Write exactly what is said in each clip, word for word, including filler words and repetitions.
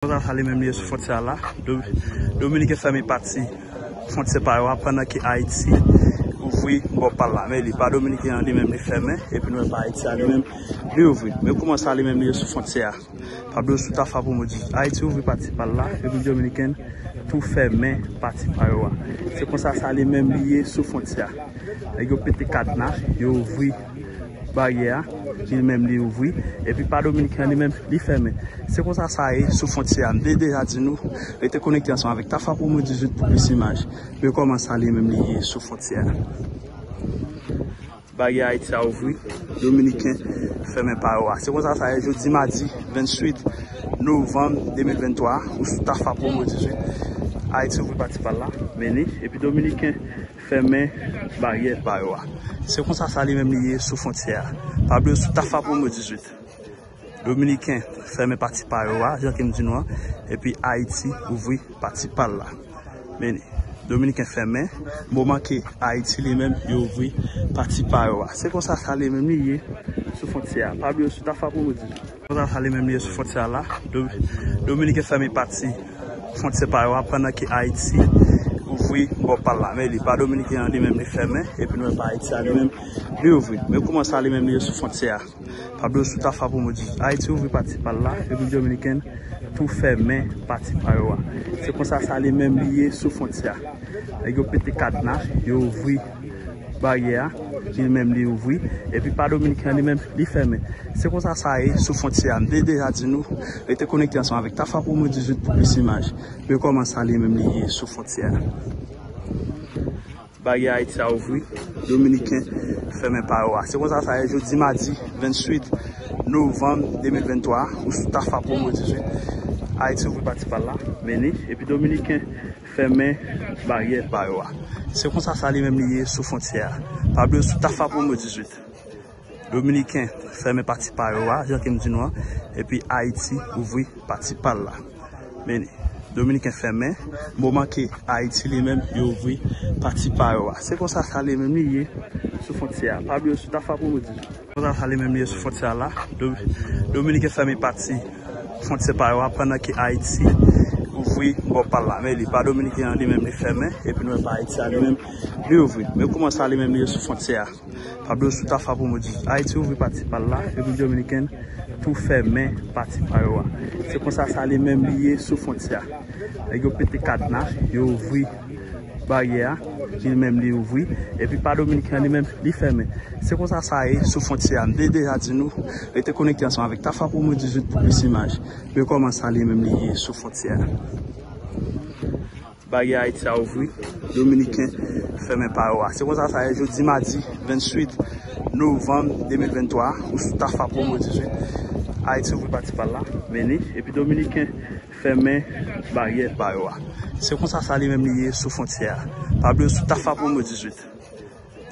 Konsa sa li menm li ye sou fwontyè a la. Do-, Dominiken fèmen pati fwontyè pa yo a, pandan ke Ayiti ouvri bò pa l la. Men li pa Dominiken an li menm li fèmen, epi nou wè pa Ayiti a li menm li ouvri. Men kouman sa li menm li ye sou fwontyè a. Pa bliye sou Tafa Pwomò dizuit. Ayiti ouvri pati pa l la, Repiblik Dominiken tou fèmen pati pa yo a. Se konsa sa li menm li ye sou fwontyè a. Nèg yo pete kadna, yo ouvri baryè a, li menm li ouvri, epi pa Dominiken an li menm li fèmen. Se konsa sa ye sou fwontyè a. M te deja di nou, rete konekte ansanm avèk Tafa Pwomò dizuit pou plis imaj. Men kòman sa li menm li ye sou fwontyè a. Baryè Ayiti a ouvri, Dominiken fèmen pa yo a. Se konsa sa ye jodi madi venntuit novanm de mil venntwa a, ou sou Tafa Pwomò dizuit. Ayiti ouvri pati pa l la, men li, epi Dominiken fèmen baryè pa yo a. Se konsa sa li menm li ye sou fwontyè a. Pa bliye sou Tafa Pwomò dizuit. Dominiken fèmen pati pa yo a, jan ke m di nou an, epi Ayiti ouvri pati pa l la. Men li, Dominiken fèmen, moman ke Ayiti li menm yo ouvri pati pa yo a. Se konsa sa li menm li ye sou fwontyè a. Pa bliye sou Tafa Pwomò dizuit. Konsa sa li menm li ye sou fwontyè a la. Do-, Dominiken fèmen pati fwontyè pa yo a, pandan ke Ayiti ouvri bò pa l la. Men li pa Dominiken an li menm li fèmen, epi nou wè pa Ayiti a li menm li ouvri. Men kouman sa li menm li ye sou fwontyè a. Pa bliye sou Tafa Pwomò dizuit. Ayiti ouvri pati pa l la, Repiblik Dominiken tou fèmen pati pa yo a. Se konsa sa li menm li ye sou fwontyè a. Nèg yo pete kadna, yo ouvri baryè a, li menm li ouvri, epi pa Dominiken an li menm li fèmen. Se konsa sa ye sou fwontyè a. M te deja di nou, rete konekte ansanm avèk Tafa Pwomò dizuit pou plis imaj. Men kòman sa li menm li ye sou fwontyè a. Baryè Ayiti a ouvri, Dominiken fèmen pa yo a. Se konsa sa ye jodi madi venntuit novanm de mil venntwa a, ou sou Tafa Pwomò dizuit. Ayiti ouvri pati pa l la, men li, epi Dominiken fèmen baryè pa yo a. Se konsa sa li menm li ye sou fwontyè a. Pa bliye sou Tafa Pwomò dizuit. Dominiken fèmen pati pa yo a, jan ke m di nou an, epi Ayiti ouvri pati pa l la. Men li, Dominiken fèmen, moman ke Ayiti li menm yo ouvri pati pa yo a. Se konsa sa li menm li ye sou fwontyè a. Pa bliye sou Tafa Pwomò dizuit. Konsa sa li menm li ye sou fwontyè a la. Do-, Dominiken fèmen pati fwontyè pa yo a, pandan ke Ayiti ouvri bò pa l la. Men li pa Dominiken an li menm li fèmen, epi nou wè pa Ayiti a li menm li ouvri. Men kouman sa li menm li ye sou fwontyè a. Pa bliye sou Tafa Pwomò dizuit. Ayiti ouvri pati pa l la, Repiblik Dominiken tou fèmen pati pa yo a. Se konsa sa li menm li ye sou fwontyè a. Nèg yo pete kadna, yo ouvri baryè a, li menm li ouvri, epi pa Dominiken an li menm li fèmen. Se konsa sa ye sou fwontyè a. M te deja di nou, rete konekte ansanm avèk Tafa Pwomò dizuit pou plis imaj. Men kòman sa li menm li ye sou fwontyè a. Baryè Ayiti a ouvri, Dominiken fèmen pa yo a. Se konsa sa ye jodi madi venntuit novanm de mil venntwa a, ou sou Tafa Pwomò dizuit. Ayiti ouvri pati pa l la, men li, epi Dominiken fèmen baryè pa yo a. Se konsa sa li menm li ye sou fwontyè a. Pa bliye sou Tafa Pwomò dizuit.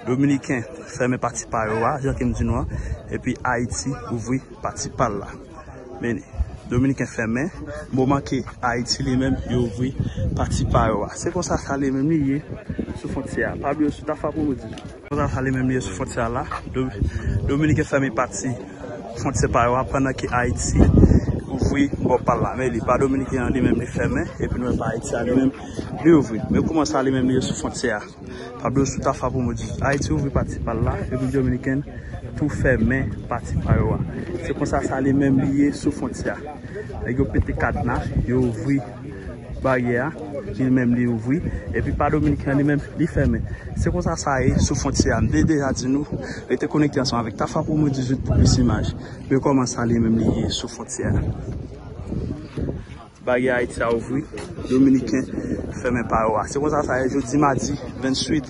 Dominiken fèmen pati pa yo a, jan ke m di nou an, epi Ayiti ouvri pati pa l la. Men li, Dominiken fèmen, moman ke Ayiti li menm yo ouvri pati pa yo a. Se konsa sa li menm li ye sou fwontyè a. Pa bliye sou Tafa Pwomò dizuit. Konsa sa li menm li ye sou fwontyè a la. Do-, Dominiken fèmen pati fwontyè pa yo a, pandan ke Ayiti ouvri bò pa l la. Men li pa Dominiken an li menm li fèmen, epi nou wè pa Ayiti a li menm li ouvri. Men kouman sa li menm li ye sou fwontyè a. Pa bliye sou Tafa Pwomò dizuit. Ayiti ouvri pati pa l la, Repiblik Dominiken tou fèmen pati pa yo a. Se konsa sa li menm li ye sou fwontyè a. Nèg yo pete kadna, yo ouvri baryè a, li menm li ouvri, epi pa Dominiken an li menm li fèmen. Se konsa sa ye sou fwontyè a. M te deja di nou, rete konekte ansanm avèk Tafa Pwomò dizuit pou plis imaj. Men kòman sa li menm li ye sou fwontyè a. Baryè Ayiti a ouvri, Dominiken fèmen pa yo a. Se konsa sa ye jodi madi venntuit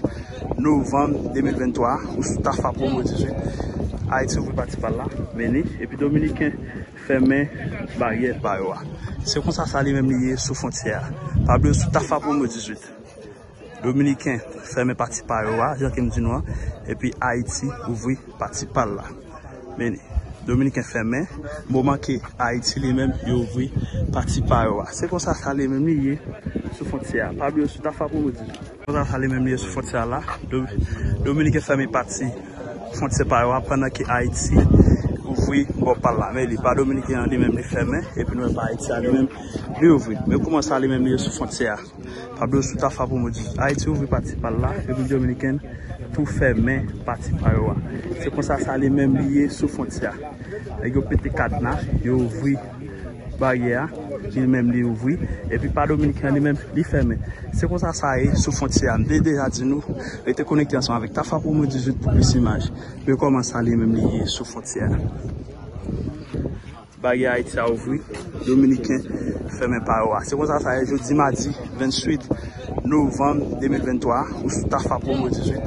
novanm de mil venntwa a, ou sou Tafa Pwomò dizuit. Ayiti ouvri pati pa l la, men li, epi Dominiken fèmen baryè pa yo a. Se konsa sa li menm li ye sou fwontyè a. Pa bliye sou Tafa Pwomò dizuit. Dominiken fèmen pati pa yo a, jan ke m di nou an, epi Ayiti ouvri pati pa l la. Men li, Dominiken fèmen, moman ke Ayiti li menm yo ouvri pati pa yo a. Se konsa sa li menm li ye sou fwontyè a. Pa bliye sou Tafa Pwomò dizuit. Konsa sa li menm li ye sou fwontyè a la. Do-, Dominiken fèmen pati fwontyè pa yo a, pandan ke Ayiti ouvri ouvri bò pa l la, men li pa dominiken an li menm li fèmen, epi nou wè pa Ayiti a li menm li ouvri. Men kouman sa li menm li ye sou fwontyè a. Pa bliye sou Tafa Promo dizuit. Ayiti ouvri pati pa l la, Repiblik Dominiken tou fèmen pati pa yo a. Se konsa sa li menm li ye sou fwontyè a. Nèg yo pete kadna, yo ouvri baryè a, li menm li ouvri, epi pa dominiken an li menm li fèmen. Se konsa sa ye sou fwontyè a. M te deja di nou, rete konekte ansanm avèk Tafa Promo dizuit pou plis imaj. Men kòman sa li menm li ye sou fwontyè a. Baryè Ayiti a ouvri, dominiken fèmen pa yo a. Se konsa sa ye jodi madi venntuit novanm de mil venntwa a, ou sou Tafa Promo dizuit.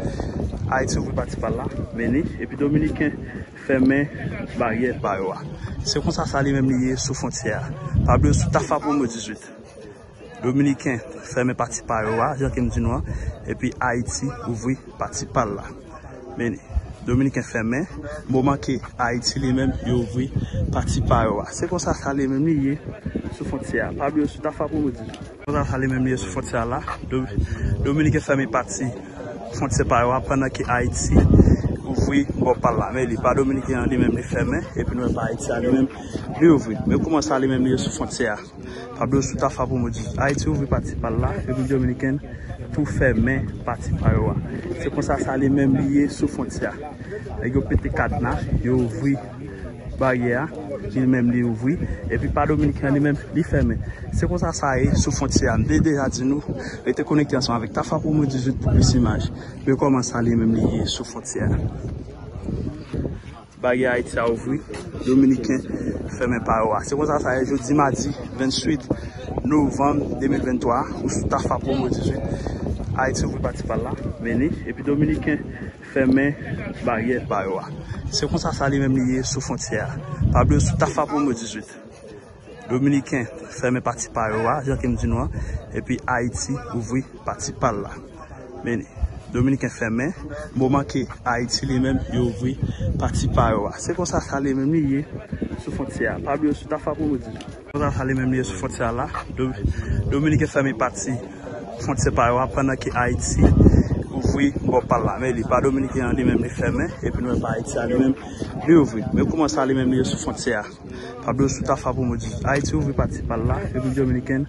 Ayiti ouvri pati pa l la, men li, epi dominiken fèmen baryè pa yo a. Se konsa sa li menm li ye sou fwontyè a. Pa bliye sou Tafa Promo dizuit. Dominiken fèmen pati pa yo a, jan ke m di nou an, epi Ayiti ouvri pati pa l la. Men li, dominiken fèmen, moman ke Ayiti li menm, yo ouvri pati pa yo a. Se konsa sa li menm li ye sou fwontyè a. Pa bliye sou Tafa Promo dizuit. Konsa sa li menm li ye sou fwontyè a la. Do-, dominiken fèmen pati fwontyè pa yo a, pandan ke Ayiti ouvri bò pa l la. Men li pa dominiken an li menm li fèmen, epi nou wè pa Ayiti a li menm li ouvri. Men kouman sa li menm li ye sou fwontyè a. Pa bliye sou Tafa Promo dizuit. Ayiti ouvri pati pa l la, Repiblik Dominiken tou fèmen pati pa yo a. Se konsa sa li menm li ye sou fwontyè a. Nèg yo pete kadna, yo ouvri baryè a, li menm li ouvri, epi pa dominiken an li menm li fèmen. Se konsa sa ye sou fwontyè a. M te deja di nou, rete konekte ansanm avèk Tafa Promo dizuit pou plis imaj. Men kòman sa li menm li ye sou fwontyè a. Baryè Ayiti a ouvri, dominiken fèmen pa yo a. Se konsa sa ye jodi madi venntuit novanm de mil venntwa a, ou sou Tafa Promo dizuit. Ayiti ouvri pati pa l la, men li, epi dominiken fèmen baryè pa yo a. Se konsa sa li menm li ye sou fwontyè a. Pa bliye sou Tafa Promo dizuit. Dominiken fèmen pati pa yo a, jan ke m di nou an, epi Ayiti ouvri pati pa l la. Men li, dominiken fèmen, moman ke Ayiti li menm, yo ouvri pati pa yo a. Se konsa sa li menm li ye sou fwontyè a. Pa bliye sou Tafa Promo dizuit. Konsa sa li menm li ye sou fwontyè a la. Do-, dominiken fèmen pati fwontyè pa yo a, pandan ke Ayiti ouvri bò pa l la. Men li pa dominiken an li menm li fèmen, epi nou wè pa Ayiti a li menm li ouvri. Men kouman sa li menm li ye sou fwontyè a. Pa bliye sou Tafa Promo dizuit. Ayiti ouvri pati pa l la, Repiblik Dominiken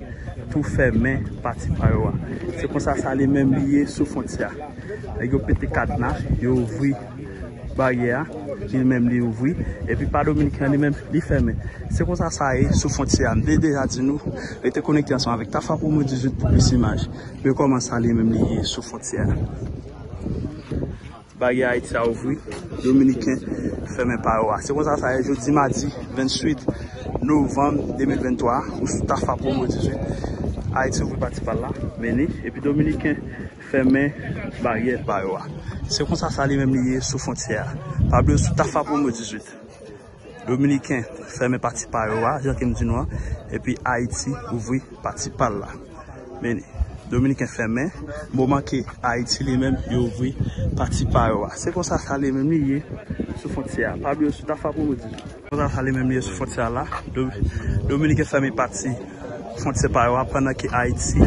tou fèmen pati pa yo a. Se konsa sa li menm li ye sou fwontyè a. Nèg yo pete kadna, yo ouvri baryè a, li menm li ouvri, epi pa dominiken an li menm li fèmen. Se konsa sa ye sou fwontyè a. M te deja di nou, rete konekte ansanm avèk Tafa Promo dizuit pou plis imaj. Men kòman sa li menm li ye sou fwontyè a. Baryè Ayiti a ouvri, dominiken fèmen pa yo a. Se konsa sa ye jodi madi venntuit novanm de mil venntwa a, ou sou Tafa Promo dizuit. Ayiti ouvri pati pa l la, men li, epi dominiken fèmen baryè pa yo a. Se konsa sa li menm li ye sou fwontyè a. Pa bliye sou Tafa Promo dizuit. Dominiken fèmen pati pa yo a, jan ke m di nou an, epi Ayiti ouvri pati pa l la. Men li, dominiken fèmen, moman ke Ayiti li menm, yo ouvri pati pa yo a. Se konsa sa li menm li ye sou fwontyè a. Pa bliye sou Tafa Promo dizuit. Konsa sa li menm li ye sou fwontyè a la. Do-, dominiken fèmen pati fwontyè pa yo a, pandan ke Ayiti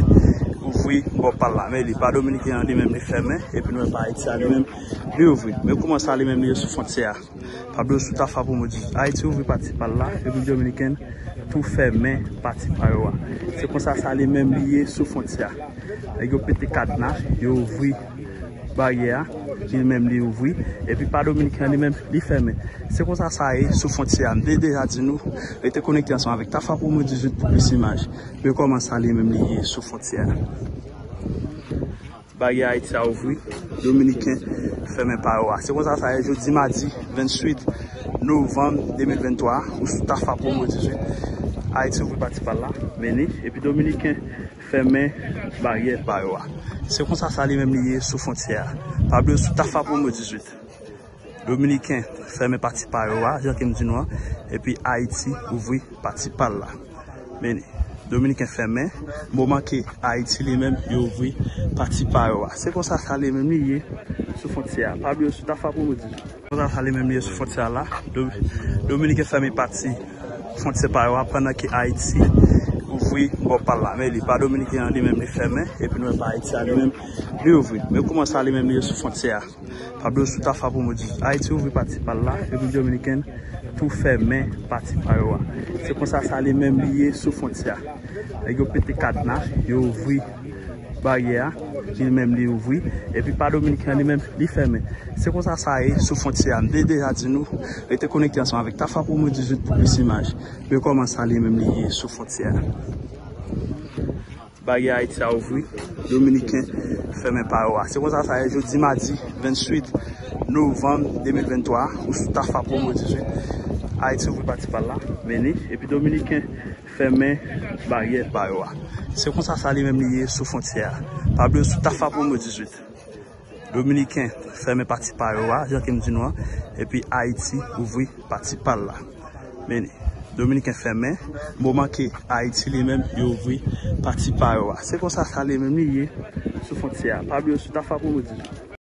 ouvri bò pa l la. Men li pa dominiken an li menm li fèmen, epi nou wè pa Ayiti a li menm li ouvri. Men kouman sa li menm li ye sou fwontyè a. Pa bliye sou Tafa Promo dizuit. Ayiti ouvri pati pa l la, Repiblik Dominiken tou fèmen pati pa yo a. Se konsa sa li menm li ye sou fwontyè a. Nèg yo pete kadna, yo ouvri baryè a, li menm li ouvri, epi pa dominiken an li menm li fèmen. Se konsa sa ye sou fwontyè a. M te deja di nou, rete konekte ansanm avèk Tafa Promo dizuit pou plis imaj. Men kòman sa li menm li ye sou fwontyè a. Baryè Ayiti a ouvri, dominiken fèmen pa yo a. Se konsa sa ye jodi madi venntuit novanm de mil venntwa a, ou sou Tafa Promo dizuit. Ayiti ouvri pati pa l la, men li, epi dominiken fèmen baryè pa yo a. Se konsa sa li menm li ye sou fwontyè a. Pa bliye sou Tafa Promo dizuit. Dominiken fèmen pati pa yo a, jan ke m di nou an, epi Ayiti ouvri pati pa l la. Men li, dominiken fèmen, moman ke Ayiti li menm, yo ouvri pati pa yo a. Se konsa sa li menm li ye sou fwontyè a. Pa bliye sou Tafa Promo dizuit. Konsa sa li menm li ye sou fwontyè a la. Do-, dominiken fèmen pati fwontyè pa yo a, pandan ke Ayiti ouvri bò pa l la. Men li pa dominiken an li menm li fèmen, epi nou wè pa Ayiti a li menm li ouvri. Men kouman sa li menm li ye sou fwontyè a. Pa bliye sou Tafa Promo dizuit. Ayiti ouvri pati pa l la, Repiblik Dominiken tou fèmen pati pa yo a. Se konsa sa li menm li ye sou fwontyè a. Nèg yo pete kadna, yo ouvri baryè a, li menm li ouvri. Epi pa dominiken an li menm li fèmen. Se konsa sa ye sou fwontyè a. M te deja di nou, rete konekte ansanm avèk Tafa Promo dizuit pou plis imaj de kòman sa li menm li ye sou fwontyè a. Baryè Ayiti a ouvri, Dominiken fèmen pa yo a. Se konsa sa ye jodi madi ventuit novanm de mil venntwa a, ou sou Tafa Promo dizuit. Ayiti ouvri pati pa l la, men ni, epi Dominiken fèmen baryè pa yo a. Se konsa sa li menm li ye sou fwontyè a. Pa bliye sou Tafa Promo dizuit. Dominiken fèmen pati pa yo a, jan ke m di nou an, epi Ayiti ouvri pati pa l la. Men ni, Dominiken fèmen, moman ke Ayiti li menm yo ouvri pati pa yo a. Se konsa sa li menm li ye sou fwontyè a. Pa bliye sou Tafa Promo dizuit.